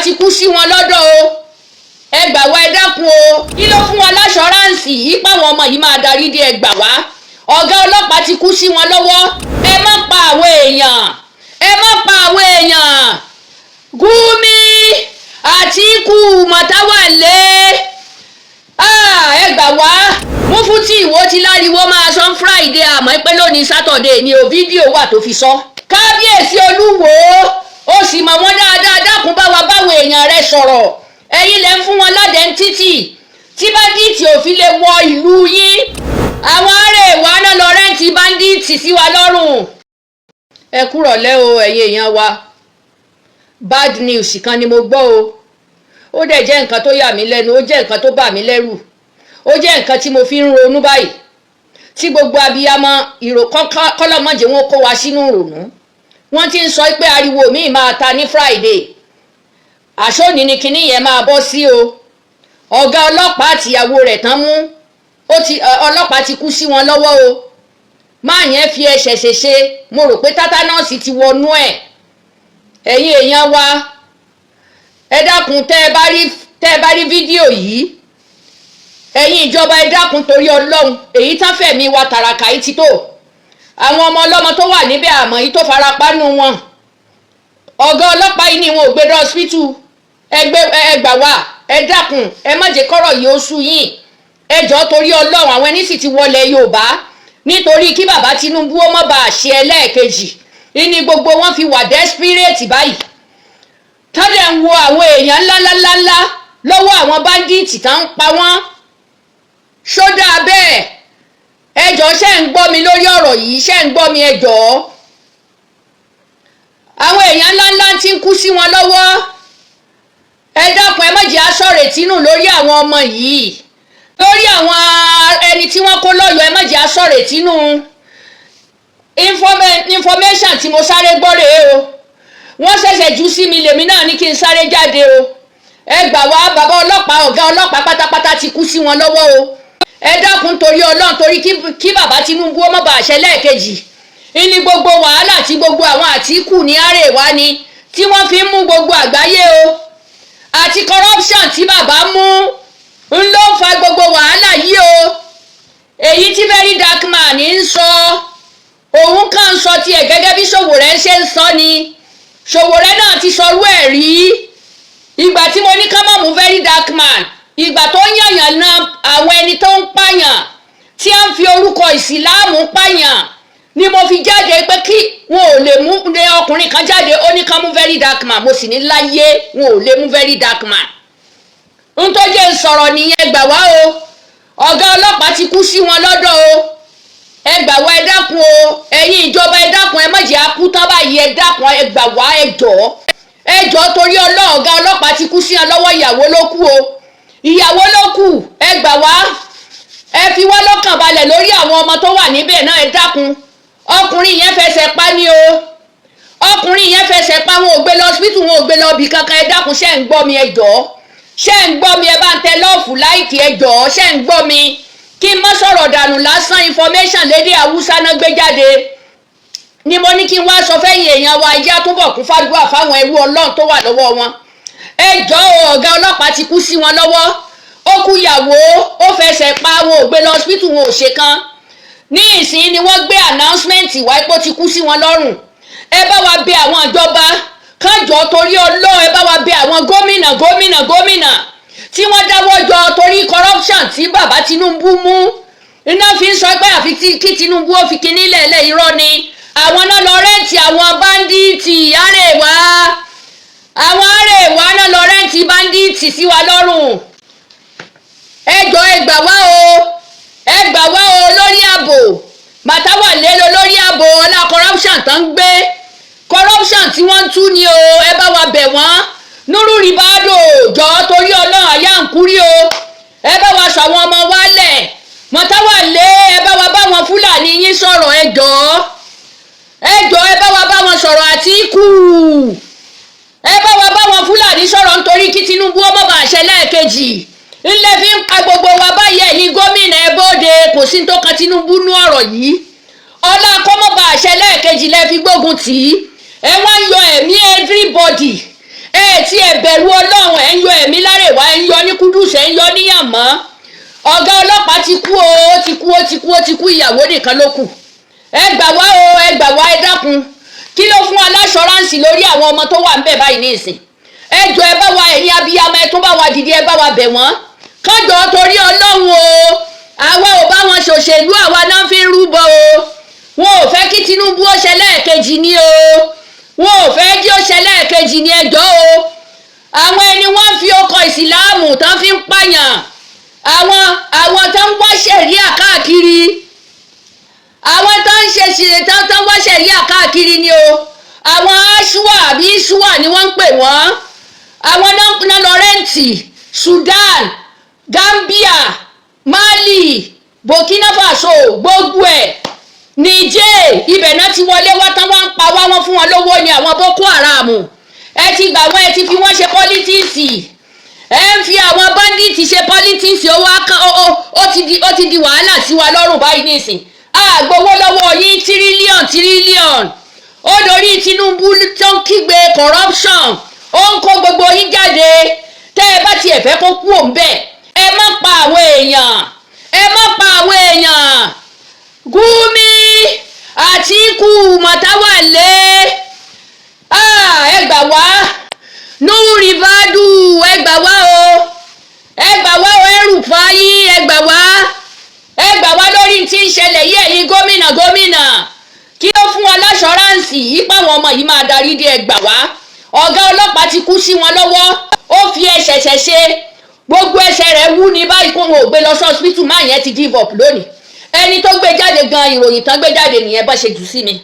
ti kú sí wọn lọ́dọ̀ o. Ẹ gbà wá, ẹ dákun o. Kí ló fún wa l'assurance yìí páwọn ọmọ yìí máa darí dé? Ẹ gbà wá, ọ̀gá ọlọ́pàá ti kú sí wọn lọ́wọ́. Ẹ má pa àwọn èèyàn, ẹ má pa àwọn èèyàn. Gumi, Àtíkù, Mọ̀táwálé, ẹ gbà wá. Mufti Ìwó ti láriwo máa sọ Friday, àmọ́ pé lónìí Saturday ni o. Fídíò wà tó fi sọ. Kábíyèsí Olúwo, ó sì mọ̀ wọ́n dáadáa. Dákun, bá wa báwọn èèyàn rẹ sọ̀rọ̀. Ẹ̀yin lẹ́ ń fún wọn l'identity tí bandit ò fi lè wọ ìlú yín. Àwọn ará ìwà náà lọ rent bandit sí wa lọ́rùn. Ẹ kúrọ̀lẹ́ o, ẹ̀yin èèyàn wa. Bad news kan ni mo gbọ́ o. Ó dẹ̀ jẹ́ nǹkan tó yà mí lẹ́nu, ó jẹ́ nǹkan tó bà mí lẹ́rù, ó jẹ́ nǹkan tí mo fi ń ronú báyìí, tí gbogbo abiyamọ ìrò kọ́lọ́mọ́jẹ wọn kó wa sínú ìrònú. Wọ́n ti ń sọ pé ariwo míì máa ta ní Friday, àṣọ́ni ni kinní yẹn máa bọ́ sí o. Ọ̀gá ọlọ́pàá àtìyàwó rẹ̀ tán mú, ó ti ọlọ́pàá ti kú sí wọn lọ́wọ́ o. Máa yẹn fi ẹsẹ̀ ṣèṣe, mo rò pé tetanus ti wọnú ẹ̀. Ẹ̀yin èèyàn wa, ẹ dákun, tẹ́ ẹ bá rí fídíò yìí, ẹ̀yin ìjọba, ẹ dákun torí Ọlọ́run. Èyí tán fẹ̀mí wa tàràkà yìí ti tó. Àwọn ọmọ ọlọ́mọ tó wà níbẹ̀, àmọ́ yìí tó farapa nù wọn. Ọ̀gá ọlọ́pàá yìí ni wọn ò gbé dé hospital. Ẹgbẹ́ ẹ gbà wá, ẹ dákun, ẹ má jẹ́ kọ́rọ̀ yìí ó sú yín. Ẹ jọ̀ọ́ torí Ọlọ́run. Àwọn ẹni sì ti wọlé Yorùbá nítorí kí bàbá Tinubu ó má bàa ṣe ẹlẹ́ẹ̀kejì ní gbogbo wọn fi wà desperate báyìí, tọ́lẹ̀ ń wo àwọn èèyàn ńláńláńláńlá lọ́wọ́ àwọn bandit tá ń pa wọ́n. Ṣódà bẹ́ẹ̀? Ẹ jọ̀ọ́, ṣé ń gbọ́ mi lórí ọ̀rọ̀ yìí? Ṣé ń gbọ́ mi? Ẹ jọ̀ọ́, àwọn èèyàn ńláńlá ti ń kú sí wọn lọ́wọ́. Ẹ dákun, ẹ má jẹ́ á sọ̀rètí nù lórí àwọn ọmọ yìí, lórí àwọn ẹni tí wọ́n kó lọ́yọ̀ọ́. Ẹ má jẹ́ á sọ̀rètí nù. Information tí mo sáré gbọ́ rèé o. Wọ́n ṣẹ̀ṣẹ̀ jù sí mi, lèmi náà ní kí n sáré jáde o. Ẹ gbà wá, bàbá ọlọ́pàá, ọ̀gá ọlọ́pàá pátápátá ti kú sí wọn lọ́wọ́ o. Ẹ dákun torí Ọlọ́run, torí kí bàbá Tinubu ó má bàa ṣe lẹ́ẹ̀kejì ní gbogbo wàhálà tí gbogbo àwọn Àtìkù ní àrèwá ni tí wọ́n fi ń mú gbogbo àgbáyé o, àti corruption tí bàbá mú ń ló ń fa gbogbo wàhálà yìí o. Èyí tí Very Dark Man ń sọ, òun kàn ń sọ tiẹ̀ gẹ́gẹ́ bí Sowore ṣe ń sọ ni. Sowore náà ti sọrú ẹ̀ rí. Ìgbà tí mo ní ká má mú Very Dark Man, ìgbà tó ń yànyàn na àwọn ẹni tó ń pààyàn, tí a ń fi orúkọ ìsìláàmù pààyàn, ni mo fi jáde pé kí wọn ò lè mú. Ní ọkùnrin kan jáde, ó ní ká mú Very Dark Man. Mo sì ní láyé, wọn ò lè mú Very Dark Man. N tó jẹ́ ń sọ̀rọ̀ nìyẹn. Gbà wá o, ọ̀gá ọlọ́pàá ti kú sí wọn lọ́dọ̀ o. Ẹ gbà wá, ẹ dákun o. Ẹ̀yin ìjọba, ẹ dákun, ẹ má jẹ́ á kú tán báyìí. Ẹ dákun, ẹ gbà wá, ẹ jọ̀ọ́, ẹ jọ̀ọ́ torí Ọlọ́run. Ọ̀gá ọlọ́pàá ti kú sí wọn lọ́wọ́. Ìyàwó ló kú o, ìyàwó ló kù. Ẹ gbà wá, ẹ fi wá lọ́kàn balẹ̀ lórí àwọn ọmọ tó wà níbẹ̀ náà. Ẹ dákun. Ọkùnrin yẹn fẹsẹ̀ pa ni o. Ọkùnrin yẹn fẹsẹ̀ pa, wọn ò gbé lọ hospital, wọn ò gbé lọ ibì kankan. Ẹ dákun, ṣé ń gbọ́ mi? Ẹ jọ̀ọ́, ṣé ń gbọ́ mi? Ẹ bá ń tẹ love, like. Ẹ jọ̀ọ́, ṣé ń gbọ́ mi? Kí n má sọ̀rọ̀ dànù lásán. Information lédè Haúsá náà gbé jáde ni mo ní kí n wá sọ fẹ́yìn èèyàn wa. Ẹjẹ́ àtúbọ̀ kún fàdúrà fáwọn ẹrú Ọlọ́run tó wà lọ́wọ́ wọn. Ẹ jọ̀ọ́ o, ọ̀gá ọlọ́pàá ti kú sí wọn lọ́wọ́. Ó kú ìyàwó, ó fẹsẹ̀ pa, wọn ò gbé lọ hospital, wọn ò ṣe kan. Ní ìsín ni wọ́n gbé announcement wá pé ó ti kú sí wọn lọ́rùn. Ẹ bá wa bẹ̀ àwọn ìjọba kájọ torí Ọlọ́run. Ẹ bá wa bẹ̀ àwọn gómìnà, gómìnà, gómìnà tí wọ́n dáwọ́ jọ torí corruption tí bàbá Tinubu mú. Iná fi ń sọ pé àfi kí Tinubu ó fi kinní lẹ̀lẹ̀. Irọ́ ni. Àwọn náà lọ rent àwọn bandit àrèwá. Àwọn àrèwá náà lọ rent bandit sí wa lọ́rùn. Ẹ jọ̀ọ́, ẹ gbà wá o, ẹ gbà wá o. Lórí ààbò, Màtáwàlé lọ lórí ààbò, ọlá corruption tó ń gbé, corruption tí wọ́n ń tú ni o. Ẹ bá wa bẹ̀ wọ́n. Nuru Ribadu, jọ̀ọ́ torí Ọlọ́run, àyà ń kúrí o. Ẹ bá wa sọ àwọn ọmọ wálẹ̀. Màtáwàlé, ẹ bá wa bá wọn Fúlàní yín sọ̀rọ̀. Ẹ jọ̀ọ́, ẹ jọ̀ọ́, ẹ bá wa bá wọn sọ̀rọ̀. Àtíkù, ẹ bá wa bá wọn Fúlàní sọ̀rọ̀ nítorí kí Tinubu ó má bàa ṣe lẹ́ẹ̀kejì ńlẹ̀ fi ń pa gbogbo wa báyìí. Ẹ̀yin gómìnà, ẹ bóde. Kò sí tó kan Tinubu nú ọ̀rọ̀ yìí. Ọlá kọ́mọ́bà àṣẹ lẹ́ẹ̀kejì lẹ́ fi gbógun tì í. Ẹ wá ń yọ ẹ̀mí everybody. Ẹ tí ẹ bẹ̀rù Ọlọ́run. Ẹ ń yọ ẹ̀mí lárẹ̀wá, ẹ ń yọ ní Kúdùsì, ẹ ń yọ níyàmọ́. Ọ̀gá ọlọ́pàá ti kú o, ó ti kú, ó ti kú, ó ti kú. Ìyàwó nìkan ló kù. Ẹ gbà wá o, ẹ gbà wá, ẹ dákun. Kí ló fún wa l'assurance lórí àwọn ọmọ tó wà ń bẹ̀ báyìí ní ìsìn? Ẹ jọ, ẹ bá wa, ẹ̀yin abiyamọ, ẹ tún bá wa dìde, ẹ bá wa bẹ̀ wọ́n kọjọ torí Ọlọ́run o. Àwa ò bá wọn ṣòṣèlú, àwa náà fi ń rúbọ o. Wọn ò fẹ́ kí Tinubu ó ṣe lẹ́ẹ̀kejì ni o. Wọn ò fẹ́ kí ó ṣe lẹ́ẹ̀kejì ni. Ẹjọ́ o, àwọn ẹni wọ́n fi ọkọ̀ ìsìláàmù tán fi ń pààyàn, àwọn tó ń wá ṣẹ̀ríà káàkiri, àwọn tó ń ṣe ṣe tó ń wá ṣẹ̀ríà káàkiri ni o. Àwọn aṣúà àbí ṣúà ni wọ́n ń pè wọ́n. Àwọn náà lọ rent Sudan, Gambia, Mali, Burkina Faso, gbogbo ẹ̀, Niger, ibẹ̀ náà ti wọlé wá tán, wá ń pa wá. Wọ́n fún wọn lówó ni, àwọn Boko Haram. Ẹ ti gbà wọ́n, ẹ ti fi wọ́n ṣe politics, ẹ ń fi àwọn bandits ṣe politics. Ó wá kán, ó ti di wàhálà sí wa lọ́rùn báyìí nísìn. Àgbowó lọ́wọ́ yín, trillion trillion. Ó dorí Tinubu tó ń kígbe corruption, ó ń kó gbogbo yín jáde. Tẹ́ ẹ bá tiẹ̀ fẹ́ kó kú òun bẹ́ẹ̀, ẹ má pa àwọn èèyàn, ẹ má pa àwọn èèyàn. Gumi, Àtíkù, Màtáwálé, ẹ gbà wá. Nuhu Ribadu, ẹ gbà wá o, ẹ gbà wá o. El-Rufai, ẹ gbà wá, ẹ gbà wá lórí tí ń ṣẹlẹ̀ yí. Ẹ̀yin gómìnà gómìnà, kí ló fún wa l'assurance yìí páwọn ọmọ yìí máa darí dé? Ẹ gbà wá. Ọ̀gá ọlọ́pàá ti kú sí wọn lọ́wọ́. Ó fi ẹsẹ̀ ṣẹ̀ṣẹ̀, gbogbo ẹsẹ̀ rẹ̀ wú ní báyìí, kó wọn ò gbé lọ sí hospital. Máa yẹn ti give up lónìí. Ẹni tó gbé jáde gan, ìròyìn tán gbé jáde nìyẹn. Bá ṣe jù sí mi,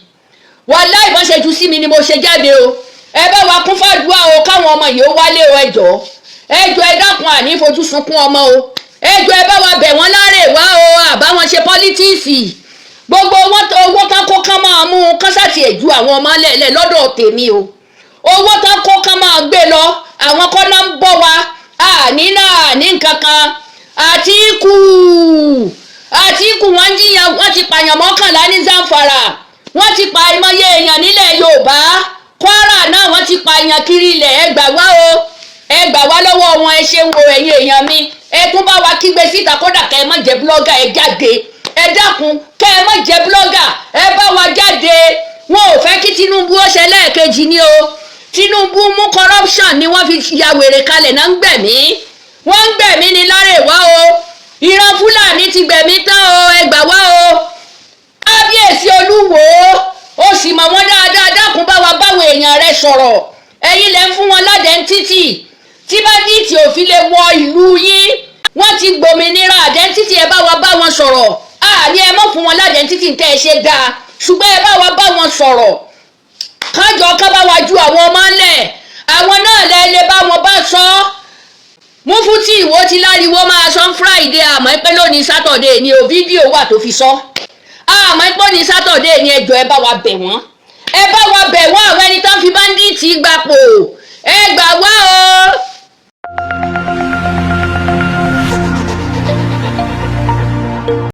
wàláì, bá ṣe jù sí mi ni mo ṣe jáde o. Ẹ bá wa kún fàdúrà o, káwọn ọmọ yìí ó wálé o. Ẹ jọ̀ọ́, ẹ jọ̀ọ́, ẹ dákun, àní fojú sunkún ọmọ o. Ẹ jọ̀ọ́, ẹ bá wa bẹ̀ wọ́n lárè wá o. Àbá wọn ṣe politics. Gbogbo owó tán kó, kán máa mú un, kán sàtì ẹ̀ ju àwọn ọmọ lẹ́lẹ̀ lọ́dọ̀ tèmi o. Owó tán kó, kán máa gbé lọ. Àwọn kọ́ náà ń bọ̀ wá, àní náà ní nǹkan kan. Àtíkù, Àtíkù, wọ́n ń jiyàn. Wọ́n ti pààyàn 11 ní Zamfara, wọ́n ti pa ìmọye èèyàn nílẹ̀ Yorùbá, Kwara náà wọ́n ti pààyàn kiri ilẹ̀. Ẹ gbà wá o, ẹ gbà wá lọ́wọ́ wọn. Ẹ ṣeun o, ẹ̀yin èèyàn mi. Ẹ tún bá wa kígbe síta. Kódà kẹ́ ẹ má jẹ́ blogger, ẹ jáde. Ẹ dákun, kẹ́ ẹ má jẹ́ blogger, ẹ bá wa jáde. Wọn ò fẹ́ kí Tinubu ó ṣe lẹ́ẹ̀kejì ni o. Tinubu mú corruption ni wọ́n fi ya wèrè kalẹ̀ náà. Ń gbẹ̀mí, wọ́n ń gbẹ̀mí ni lárẹ̀wá o. Ìran Fúlàní ti gbẹ̀mí tán o. Ẹ gbà wá o. Kábíyèsí Olúwo, ó sì mọ̀ wọ́n dáadáa. Dákun, bá wa báwọn èèyàn rẹ sọ̀rọ̀. Ẹ̀yin lẹ́ ń fún wọn l'identity tí bandit ò fi lè wọ ìlú yín. Wọ́n ti gbòmìnira identity. Ẹ bá wa bá wọn sọ̀rọ̀. Àní ẹ mọ̀ fún wọn l'identity tẹ́ ẹ ṣe dáa, ṣùgbọ́n ẹ bá wa bá wọn sọ̀rọ̀, kájọ ká bá wa ju àwọn ọmọ ńlẹ̀. Àwọn náà lẹ lè bá wọn bá sọ. Mufuti Ìwó ti láriwo máa sọ Friday, àmọ́ pé lónìí Saturday ni o. Fídíò wà tó fi sọ, àmọ́ pé ní Saturday ni. Ẹjọ́, ẹ bá wa bẹ̀ wọ́n, ẹ bá wa bẹ̀ wọ́n. Àwọn ẹni tó ń fi bandit gbapò.